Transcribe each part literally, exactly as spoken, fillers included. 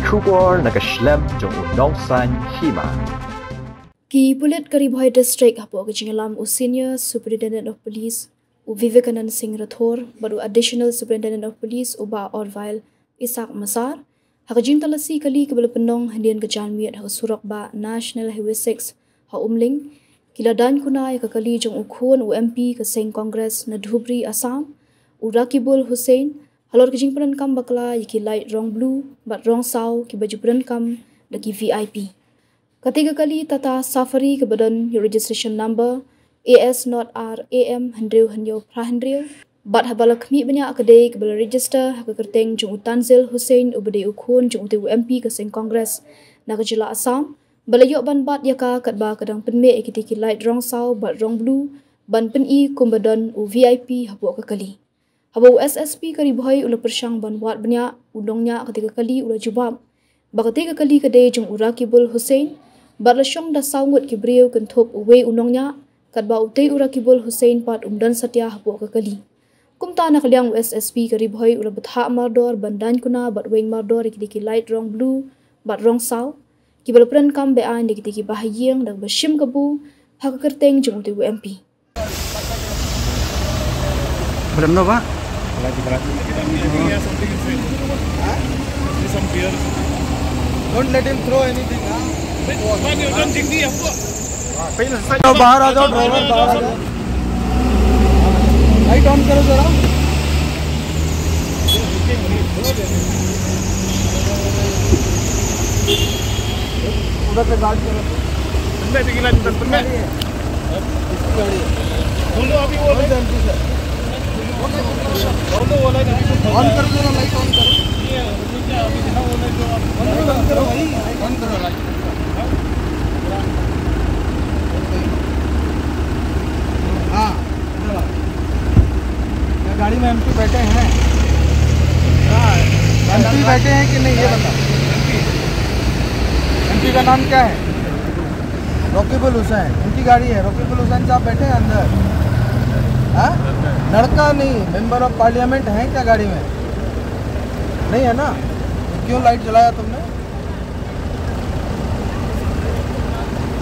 Khubor na ka shlem jong u nongsan hima. Ki pulit ka Ri Bhoi District hapoh ka jingïalam u Senior Superintendent of Police u Vivekanand Singh Rathore bad u Additional Superintendent of Police u Bah Orville Isaac Massar, ha ka jingtalasi kali kaba la pynlong hadien ka janmiet ha ka surok bah National Highway six ha Umling, ki la daiñ kuna ïa ka kali jong u khun u M P ka seng Congress na Dhubri, Assam, u Rakibul Hussain, halor ka jingpyndonkam bakla ïa ki light rong blue bad rong saw kiba ju pyndonkam da ki V I P. Kata ka kali Tata Safari kaba don ïa u registration number A S not R A M hynriew hynñiew phra hynriew. Bad haba la khmih bniah ka dei kaba la register ha ka kyrteng jong u Tanzil Hussain uba dei u khun jong utei u M P ka seng Congress na ka jylla Assam, ba la ïoh ban bat ïa ka katba ka dang pynmih ïa kitei ki light rong saw bad rong blue ban pyni kumba don u V I P hapoh ka kali. Haba u S S P ka Ri Bhoi u la pyrshang ban wad bniah u nongñiah kata ka kali u la jubab ba kata ka kali ka dei jong u Rakibul Hussain bad la shong da saw ngut ki briew kynthup uwei u nongñiah, katba utei u Rakibul Hussain pat um don satia hapoh ka kali. Kumta na ka liang u S S P ka Ri Bhoi u la bthah mardor ban daiñ kuna bad weng mardor ïa kitei ki light rong blue bad rong saw kiba la pyndonkam be-aiñ da kitei ki bahaïing da kaba shim kabu ha ka kyrteng jong utei u M P. Belum no, Pak? Don't let him throw anything, huh? बाहर आ जाओ, ड्राइवर बाहर आ जाओ। लाइट ऑन करो जरा। उधर से गार्ड करो। इसकी गाड़ी है। बोलो, अभी वो कौन सा एमपी सर? बोलो, वो लाइन अभी तो ऑन करो जरा, लाइट ऑन करो। ये, अभी दिखा, वो लाइन जो आप ऑन करो, ऑन करो भाई, ऑन करो लाइट। हाँ, इधर आओ। क्या गाड़ी में एमपी बैठे हैं? हाँ, एमपी बैठे हैं कि नहीं, ये बता। एमपी का नाम क्या है? रकीबुल हुसैन, उनकी गाड़ी है। रकीबुल हुसैन साहब बैठे हैं अंदर। हाँ? लड़का नहीं, मेंबर ऑफ पार्लियामेंट है क्या गाड़ी में? नहीं है ना? तो क्यों लाइट जलाया तुमने?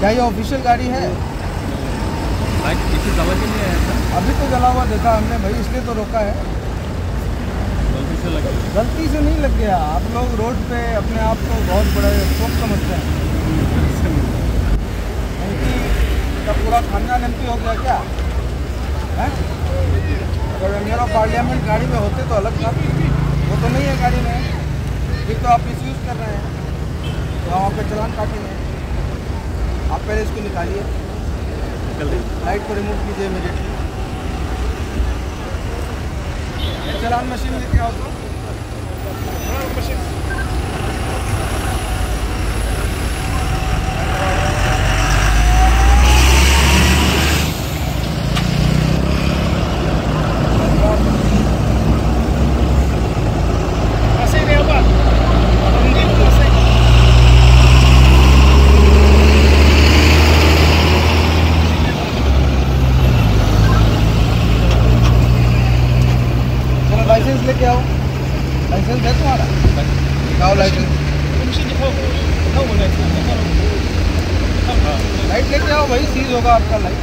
क्या ये ऑफिशियल गाड़ी है? भाई, किसी जला के नहीं आया था। अभी तो जला हुआ देखा हमने भाई, इसलिए तो रोका है। गलती से लग गया। गलती से नहीं लग गया। आप लोग रोड पे अपने आप को बहुत बड़ा स्पोक समझते हैं। एमपी का पूरा खानदान एमपी हो गया क्या? हैं? अगर मेंबर ऑफ पार्लियामेंट गाड़ी में होते तो अलग बात। वो तो नहीं है गाड़ी में, ये तो आप मिसयूज कर रहे हैं। तो हम आपका चालान काटेंगे। आप पहले इसको निकालिए, लाइट को रिमूव कीजिए इमीडिएटली। चालान मशीन लेके आओ तो। चलो, लाइसेंस लेके आओ। लाइसेंस है तुम्हारा? दिखाओ लाइसेंस। लाइट लेके आओ भाई, सीज होगा आपका लाइट।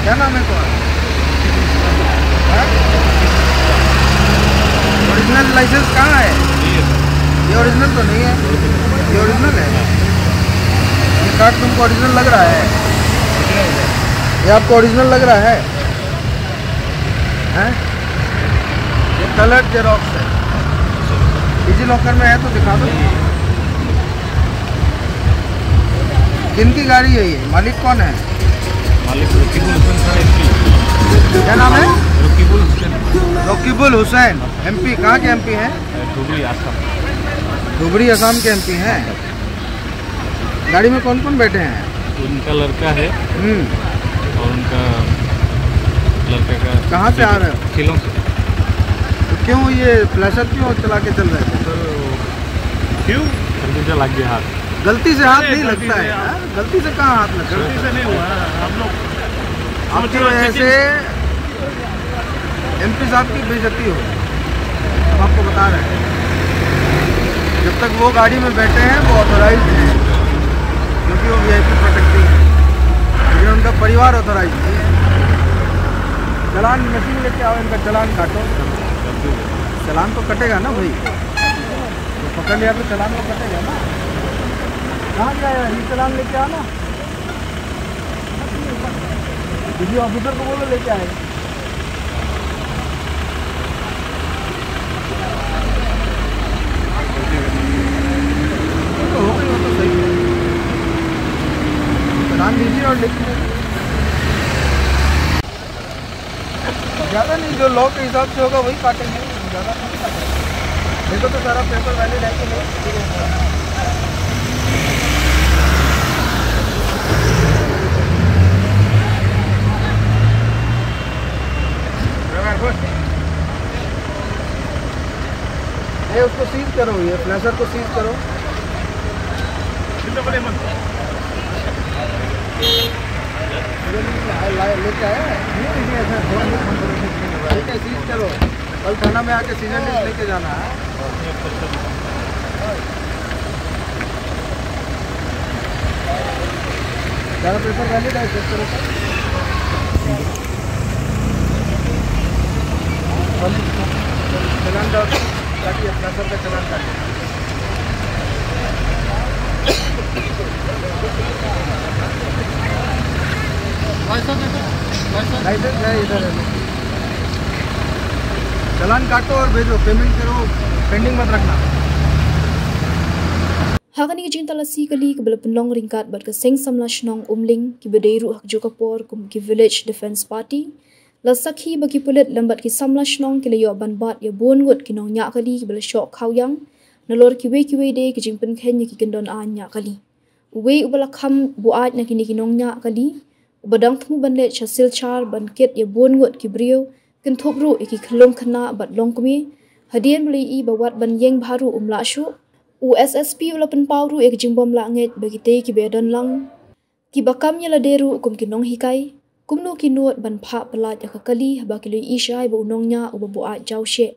क्या नाम है तुम्हारा? ओरिजिनल लाइसेंस कहाँ है? ये ओरिजिनल तो नहीं है। ये ओरिजिनल है। ये कार्ड तुमको ओरिजिनल लग रहा है? ये आपको ओरिजिनल लग रहा है? हैं? ये कलर जेरोक्स है। डिजी लॉकर में है तो दिखा दो। किनकी गाड़ी है ये? मालिक कौन है? मालिक रकीबुल हुसैन सर, एमपी। क्या नाम है? रकीबुल हुसैन। रकीबुल हुसैन, एमपी। कहाँ के एमपी हैं? धुबरी, आसाम। धुबरी, आसाम के एमपी हैं। गाड़ी में कौन कौन बैठे हैं? उनका लड़का है। हम्म। और उनका लड़का का कहाँ से आ रहे हो? खिलों से। तो क्यों ये फ्लैशर क्यों चला के चल रहे थे? सर, क्यों? गलती से लग गया हाथ। गलती से हाथ अरे, नहीं गलती लगता से है आप यार, गलती से कहाँ हाथ लगता है? गलती से नहीं हुआ ना, हम लोग आपकी सोच रहे वजह थे से कि एमपी साहब की बेइज्जती हो, हम आपको बता रहे हैं। जब तक वो गाड़ी में बैठे हैं, वो ऑथराइज हैं, क्योंकि वो वीआईपी प्रोटेक्टिंग है, लेकिन उनका परिवार ऑथराइज नहीं है। चालान मशीन लेके आओ, इनका चालान काटो। चालान तो कटेगा ना भाई, तो पकड़ लिया तो चालान तो कटेगा ना। कहाँ गया है? ये चालान लेके आना। किसी ऑफिसर को बोलो, लेके आए। तो हो गई, वो तो सही है। चालान दीजिए और लिख दीजिए। ज़्यादा नहीं, जो लॉ के हिसाब से होगा वही काटेंगे, ज़्यादा नहीं काटेंगे। देखो तो सारा पेपर वैलिड है कि नहीं। ये उसको सीज करो, ये फ्लैशर को सीज करो। लेके आया है? ठीक है, सीज करो। कल थाना में आके सीजर लिस्ट लेके जाना है। सारा पेपर वैलिड है, चेक करो। चालान डाल, ताकि अपना सर का चालान काट। लाइसेंस है, इधर है। चालान काटो और भेजो, पेमेंट करो, पेंडिंग मत रखना। Ha kane ka jingtalasi kali kaba la pynlong ryngkat bad ka seng samla shnong Umling kiba dei ruh ha kajuh ka por kum ki Village Defence Party, la sakhi ba ki pulit lem bad ki samla shnong ki la ïoh ban bat ïa bun ngut ki nongñiah kali kiba la shoh khawiang nalor kiwei kiwei de ki jingpynkheiñ ïa ki kyndon aiñ ñiah kali. Uwei uba la kham buaid na kine ki nongñiah kali uba dang thmu ban leit sha Silchar ban kit ïa bun ngut ki briew, kynthup ruh ïa ki khyllung khynnah bad longkmie, hadien ba la ïohi ba wat ban ïeng bha ruh um lah shuh. U SSP u la pynpaw ruh ïa ka jingbym lah ngeit ba kitei kiba ïadon lang kiba kam ïa lade ruh kum ki nonghikai, kumno ki nud ban phah pyllait ïa ka kali haba ki la ïohi shai ba u nongñiah uba buaid jaw sheh.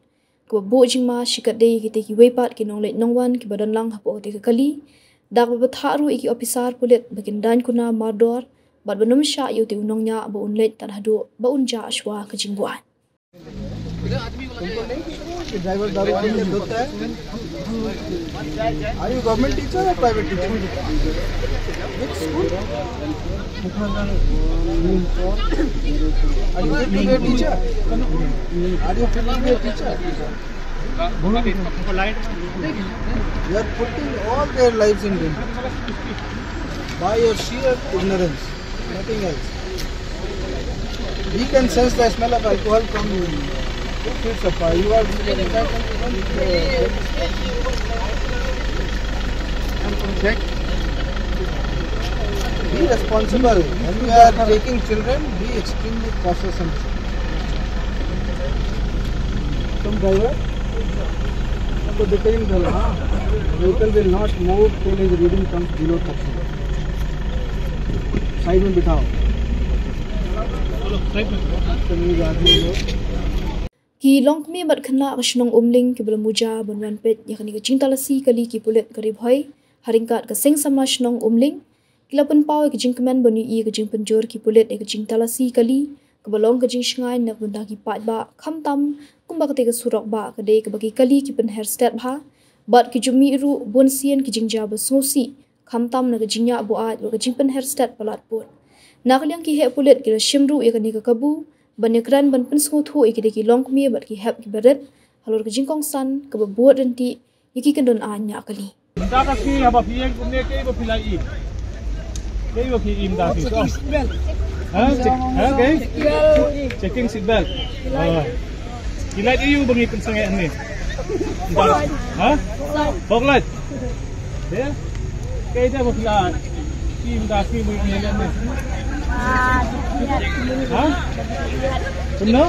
Kaba buh jingma shikatdei ïa kitei kiwei pat ki nongleit nongwan kiba don lang hapoh katei ka kali, da kaba bthah ruh ïa ki ophisar pulit ba kin daiñ kuna mardor bad ban ym shah ïa utei u nongñiah ba un leit tad haduh ba un jah shuwa ka jingbuaid. तुमको नहीं दिख रहा है कि ड्राइवर दारू पी के धोता है? Are you government teacher or private teacher? Which school? Are you fit to be a teacher? Are you fit to be a teacher? You are putting all their lives in danger by your sheer ignorance, nothing else. We can sense the smell of alcohol from two feet apart. You are check. Be responsible. When you are taking children, be extremely cautious and तुम ड्राइवर को देते ही निकल, हाँ। Vehicle will not move till his reading comes below thirty. साइड में बिठाओ। तमीज आदमी हो। Ki longkmie bad khynnah ka shnong Umling kiba la muja ban wan peit ïa kane ka jingtalasi kali ki pulit ka Ri Bhoi ha ryngkat ka seng samla shnong Umling, ki la pynpaw ïa ka jingkmen ban ïohi ïa ka jingpynjur ki pulit ïa ka jingtalasi kali kaba long ka jingshngaiñ na ka bynta ki paidbah, khamtam kumba katei ka surok bah ka dei kaba ki kali ki pynher stet bha bad ki ju mih ruh bun sien ki jingjia ba sngewsih, khamtam na ka jingñiah buaid bad ka jingpynher stet palat pud. Na ka liang ki heh pulit ki la shim ruh ïa kane ka kabu ban ïakren ban pynsngewthuh ïa ki dei ki longkmie bad ki hep kiba rit halor ka jingkongsan kaba bud ryntih ïa ki kyndon aiñ ñiah kali. Mynta ka sngi haba phi ïeng kumne kaei ba phi la ïohi? Kaei ba phi ïohi mynta ka sngi? Ha? Check, ha? Kaei? Checking seat belt. Ah. Ki light aïu ba ngi pynsangeh hangne? Ha? Fog light. Ya? Kaei da ba phi la ïohi mynta ka sngi ba ngi ïeng hangne? Ha? Kumno?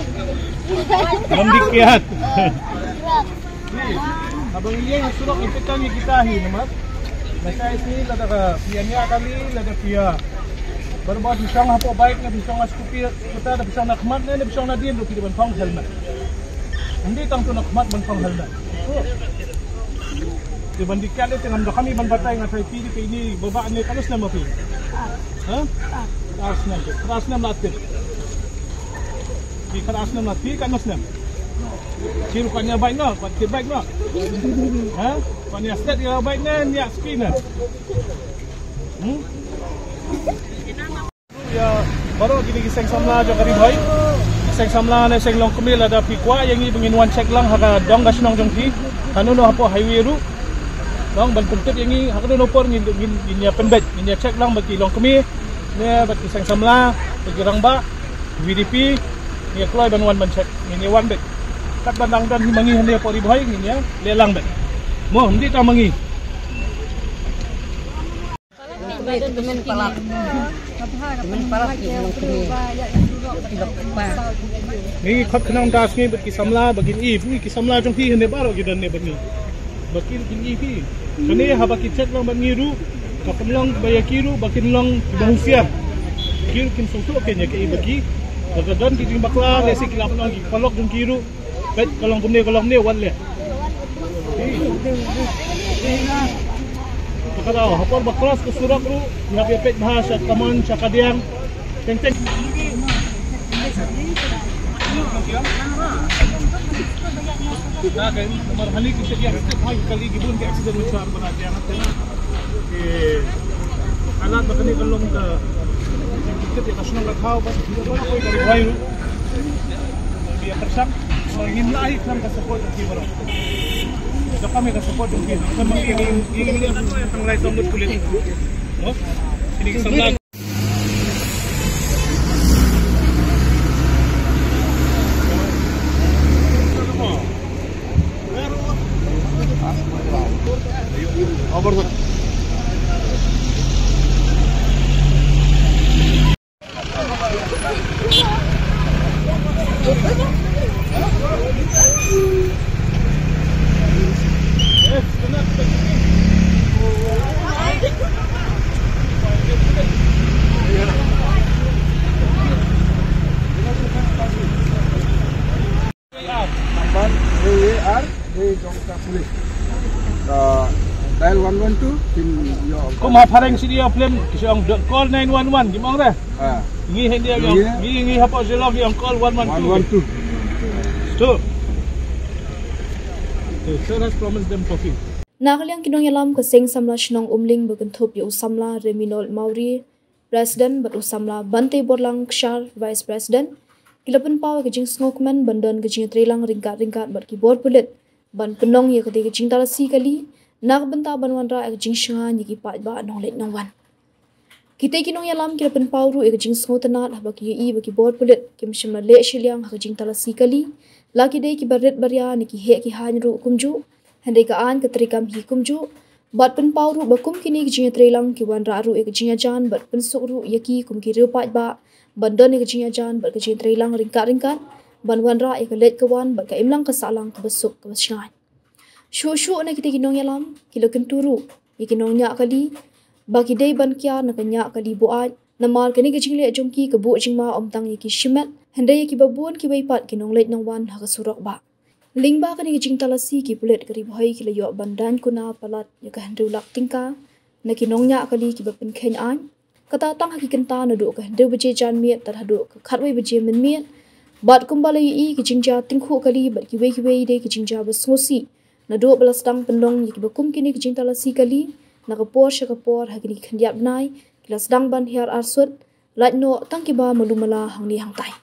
Lam dikhiat. Haba ngi ïeng ha surok ngi peit tang ïa kita hi namar. Lashai sngi lada ka phi ïa ñiah kali lada phi ïa. Baroh baroh phi shong hapoh bike ne phi shong ha scooty, scooter, da phi shong na khmat ne, ne phi shong na dien ruh phi dei ban phong helmet. Ym dei tang tu na khmat ban phong helmet. Te ban dikhiat te ngam dohkha ïa ban batai, nga tharai phi dei phi ine ba bah ne katno snem ma phi? Ha? Ar snem. Ar snem la tip. Phi khat ar snem la, phi katno snem? Phi ruh kwah ñiah bike noh, kwah tip bike noh. Ha? Kwah ñiah stet ïa bike ne, ñiah ski ne? Hmm? Ïa baroh kine ki seng samla jong ka Ri Bhoi. Seng samla ne seng longkmie, lada phi kwah ïa ngi ba ngin wan check lang ha ka dong ka shnong jong phi, kano kano hapoh highway ruh. Dong ban pyntip ïa ngi ha kano kano por ngin, ngin, ngin ïa pynbeit, ngin ïa check lang bad ki longkmie ne bad ki seng samla, bad ki rangbah V D P, ngin ïa kloi ban wan ban check, ngin ïa wan beit. Kat ban dang don hi ma ngi hangne hapoh Ri Bhoi ngin ïa leh lang beit. Mo, ym dei tang ma ngi. Ngi khot khnang da sngi bad ki samla ba kin ïohi, ngi ki samla jong phi hangne baroh ki don ne bad ngi. Ba kin kin ïohi phi. Kane haba ki check lang bad ngi ruh, ka pynlong ba ïa ki ruh ba kin long kiba husiar. Ki ruh kin sngewthuh kein ïa kaei ba ki. Lada don ki jingbakla, lehse ki la pynlong ki paralok jong ki ruh. Peit ka long kumne, ka long kumne, wat leh. Te ka daw ha por ba cross ka surok ruh, ngi hap ïa peit bha sha kamon sha kadiang. Teng teng. Namar hangne ki shet ïa ki kali ki bun ki accident mynta ba na kadiang. Te halat ba kane ka long ka, ka shnong ka thaw ba ka Ri Bhoi ruh. Ïa pyrshang ngim lah hi khlem ka support jong ki baroh. Jong ka me ka support jong ki. Khlem ma ngi ngi ngi ngi tang lai song dut kulit. Mo? Ini ki samla. Number A A R A jong ka police. Uh, dial one one two, pin yo. Kum ha phareng sidi yo plim, ki ong call nine one one, kim ong re. Ah. Ngi hindi yo, ngi, ngi hapoh Shillong, ngi ong call one one two. One one two. Two. Okay, sir has promised them coffee. Na ka liang ki nongïalam ka seng samla shnong Umling ba kynthup ïa u samla Reminol Mawrie, President, bad u samla Bantei Borlang Kshar, Vice President, ki la pynpaw ïa ka jingsngewkmen ban don ka jingïatreilang ryngkat ryngkat bad ki bor pulit ban pynlong ïa katei ka jingtalasi kali na ka bynta ban wanrah ïa ka jingshngaiñ ïa ki paidbah nongleit nongwan. Kitei ki nongïalam ki la pynpaw ruh ïa ka jingsngewtynnad haba ki ïohi ba ki bor pulit kim shym la leh shiliang ha ka jingtalasi kali, la ki dei kiba rit baria ne ki heh ki haiñ ruh kumjuh, hynrei ka aiñ ka treikam hi kumjuh, bad pynpaw ruh ba kum kine ki jingïatreilang ki wanrah ruh ïa ka jingïajan bad pynsuk ruh ïa ki kum ki riew paidbah ban don ïa ka jingïajan bad ka jingïatreilang ryngkat ryngkat ban wanrah ïa ka leit ka wan bad ka imlang ka sahlang kaba suk kaba shngaiñ. Shuh shuh na kitei ki nongïalam ki la kyntu ruh ïa ki nongñiah kali ba ki dei ban kiar na ka ñiah kali buaid, namar kane ka jingleh jong ki ka buh jingma ym tang ïa ki shimet hynrei ïa kiba bun kiwei pat ki nongleit nongwan ha ka surok bah. Lyngba kane ka jingtalasi ki pulit ka Ri Bhoi ki la ïoh ban daiñ kuna palat ïa ka hynriew lak tyngka na ki nongñiah kali kiba pynkheiñ aiñ. Kata tang ha ki kynta naduh ka hynriew baje janmiet tad haduh ka khatwei baje mynmiet. Bad kumba la ïohi, ki jingjia tyngkhuh kali bad kiwei kiwei de ki jingjia ba sngewsih. Naduh ba la sdang pynlong ïa kiba kum kine ki jingtalasi kali, na ka por sha ka por ha kine ki khyndiat bnai, ki la sdang ban hiar arsut, lait noh tang kiba malu mala hangne hangtai.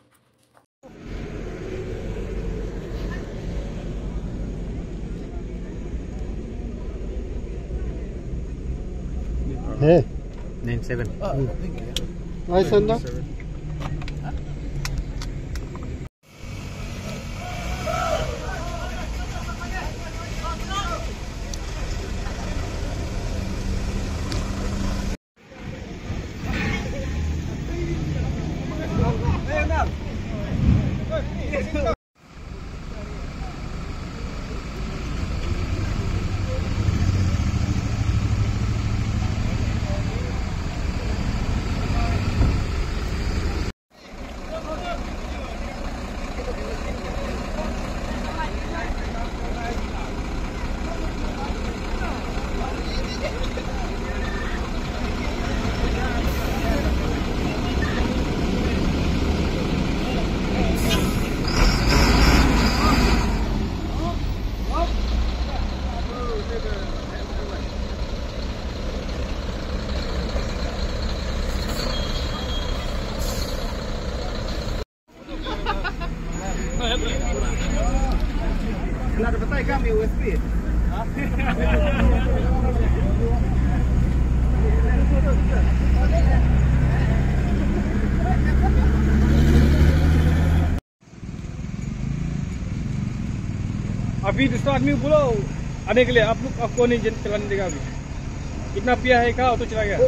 Hey. Nine seven. Why, Sandra? अभी दूसरा आदमी बोलो आने के लिए, आप लोग, आपको नहीं चलाने देगा अभी। इतना पिया है, कहाँ ऑटो चला गया?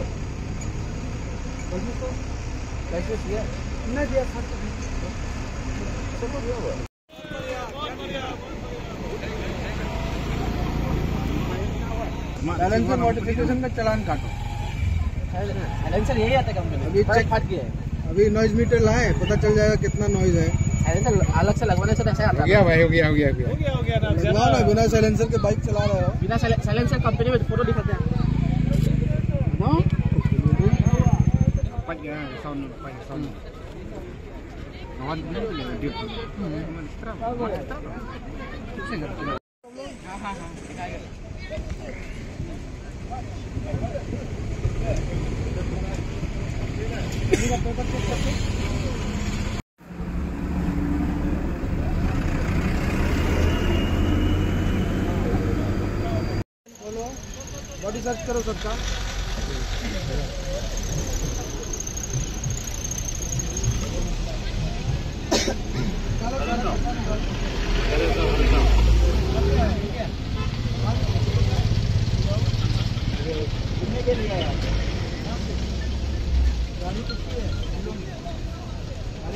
साइलेंसर मॉडिफिकेशन का चालान काटो। साइलेंसर यही आता है कंपनी में। अभी चेक फट गया है। अभी नॉइज मीटर लाए, पता चल जाएगा कितना नॉइज है। साइलेंसर अलग से लगवाने से तो ऐसा आता है। हो गया भाई, हो गया, हो गया, हो गया। लगवा लो, बिना साइलेंसर के बाइक चला रहे हो। बिना साइले-, साइलेंसर कंपनी में फोटो दिखाते हैं। फट गया है, साउंड फट गया, साउंड। बॉडी सर्च करो सबका। गाड़ी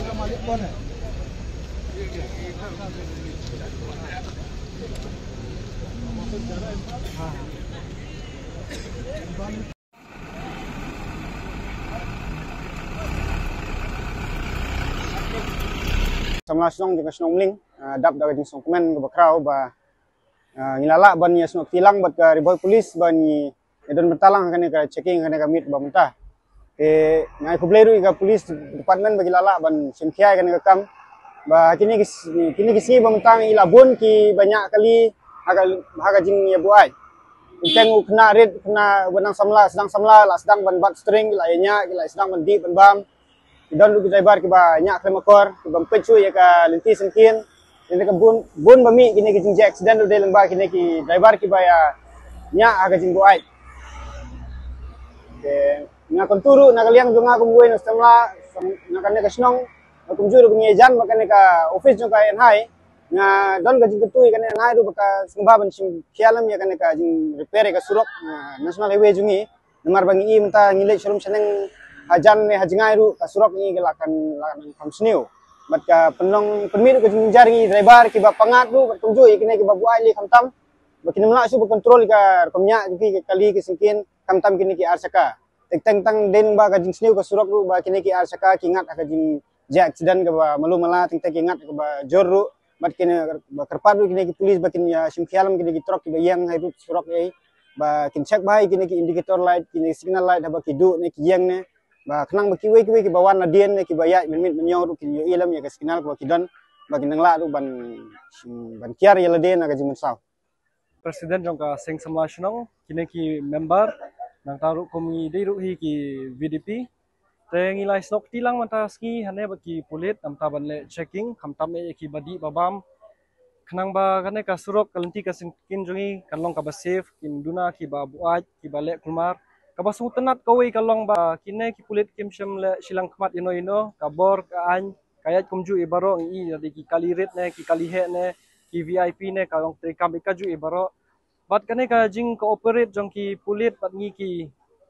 का मालिक कौन है? Samla shnong jong ka shnong Mling, ah, dap da ka jingsngewkmen kaba khraw ba, ah, ngi la lah ban ïa snoh kti lang bad ka Ri Bhoi Police ba ngi ïa don bynta lang ha kane ka checking ha kane ka miet ba mynta. Te nga ai khublei ruh ïa ka police department ba ki la lah ban shim khia ïa kane ka kam. Ba kine ki s-, kine ki sngi ba mynta ngi la bun kiba ñiah kali ha ka, ha ka jingïabuaid. Teng u khynnah rit, u khynnah uba nang samla, sdang samla, la sdang ban bat steering, ki la ïa ñiah, ki la sdang ban dih ban bam. Ki don ruh ki driver kiba ñiah khlem akor, kiba ym peit shuh ïa ka lynti syngkien. Lynti ka bun, bun ba mih kine ki jingjia accident ruh dei lyngba kine ki driver kiba ïa ñiah ha ka jingbuaid. Te nga kyntu ruh na ka liang jong nga kum uwei na samla, sam-, na kane ka shnong, nga kumjuh ruh ba ngi ïajan bad kane ka office jong ka N H I. Nga don ka jingkyntu ïa kane N H I ruh ba ka sngewbha ban shim khia lem ïa kane ka jing repair ïa ka surok, ah, National Highway jong ngi. Namar ba ngi i mynta ngi leit sharum shaneng hajan ne hajngai ruh ka surok ngi ka la kan, la kan kham sniew. Bad ka pynlong pynmih ruh ka jingjar ngi driver kiba pyngngad ruh bad kumjuh ïa kine kiba buaid lei khamtam. Ba kin ym lah shuh ba control ïa ka rukom ñiah jong ki, ka kali, ka syngkien, khamtam kine ki ar shaka. Teng teng tang dei ba ka jingsniew ka surok ruh ba kine ki ar shaka ki ngat ha ka jingjia accident kaba malu mala, teng teng ki ngat kaba jur ruh. Bad kine ba kyrpad ruh kine ki police ba kin ïa shim khia lem kine ki truck kiba ïeng ha ruh surok ei. ba kin check bha ïa kine ki indicator light, kine ki signal light haba ki duh ne ki ïeng ne, ba khnang ba kiwei kiwei kiba wan nadien ne kiba ïaid mynmiet mynñiew ruh kin ïohi lem ïa ka signal kaba ki don, ba kin nang lah ruh ban, ban kiar ïa lade na ka jingmynsaw. President jong ka Seng Samla Shnong, kine ki member, nangta ruh kum ngi dei ruh hi ki V D P. Te ngi la ïasnoh kti lang mynta sngi hangne bad ki pulit, namta ban leh checking, khamtam eh ïa kiba dih ba bam. Khnang ba kane ka surok, ka lynti ka syngkien jong ngi kan long kaba safe, kin duna kiba buaid, kiba leh kulmar. Kaba sngewtynnat kawei ka long ba kine ki pulit kim shym leh shilangkhmat ïano ïano, ka bor ka aiñ ka ïaid kumjuh ïa baroh. Ngi i da ki kali rit ne, ki kali heh ne, ki V I P ne, ka long treikam ïa kajuh ïa baroh. Bad kane ka jingcooperate jong ki pulit bad ngi ki,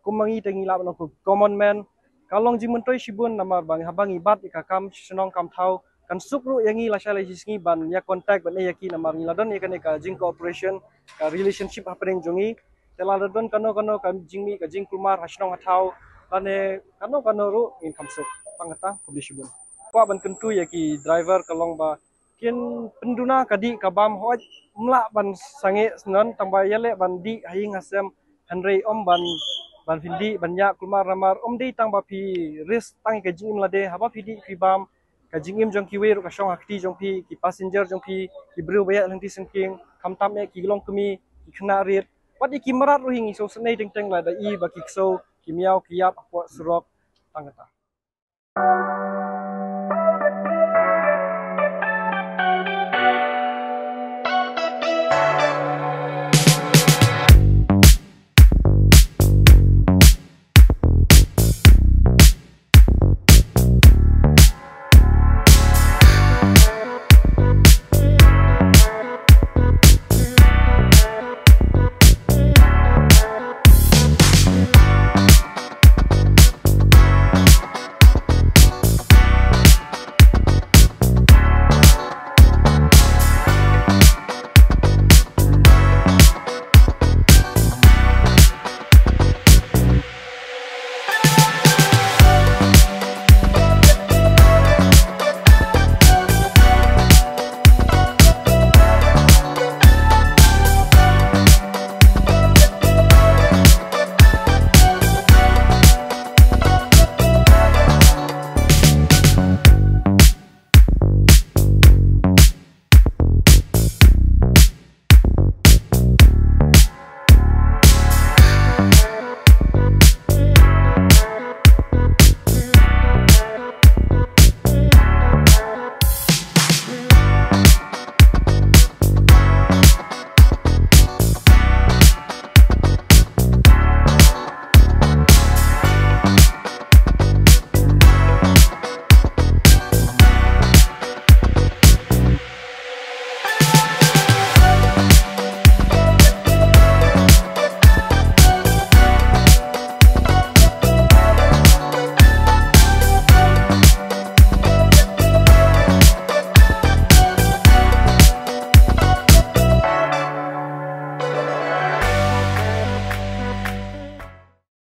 kum ma ngi te ngi lah ban ong ki common man, ka long jingmyntoi shibun namar ba haba ngi bat ïa ka kam shnong kam thaw, kan suk ruh ïa ngi lashai lashisngi ban ïa contact ban ïa ki namar ngi la don ïa kane ka jingcooperation, ka relationship hapdeng jong ngi. Te lada don kano kano ka jingmih ka jingkulmar ha shnong ha thaw lane kano kano ruh ngin kham suk. Tang kata, khublei shibun. Kwah ban kyntu ïa ki driver ka long ba kin pynduna ka dih ka bam, hooid, ym lah ban sangeh syndon, tang ba ïaleh ban dih ha ïing ha sem, hynrei ym ban, ban pyndih ban ïa kulmar namar ym dei tang ba phi risk tang ïa ka jingim lade, haba phi dih phi bam, ka jingim jong kiwei ruh ka shong ha kti jong phi, ki passenger jong phi, ki briew ba ïaid lynti syngkien, khamtam eh ki longkmie, ki khynnah rit, wat ïa ki mrad ruh hi ngi sngewsynei teng teng lada i ba ki ksew ki miaw ki ïap hapoh surok. Tang kata.